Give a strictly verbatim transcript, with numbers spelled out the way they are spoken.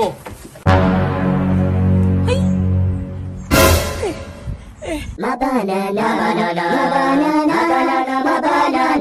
Oh. Hey. Eh, eh. My banana, my banana, my banana, my banana, my banana.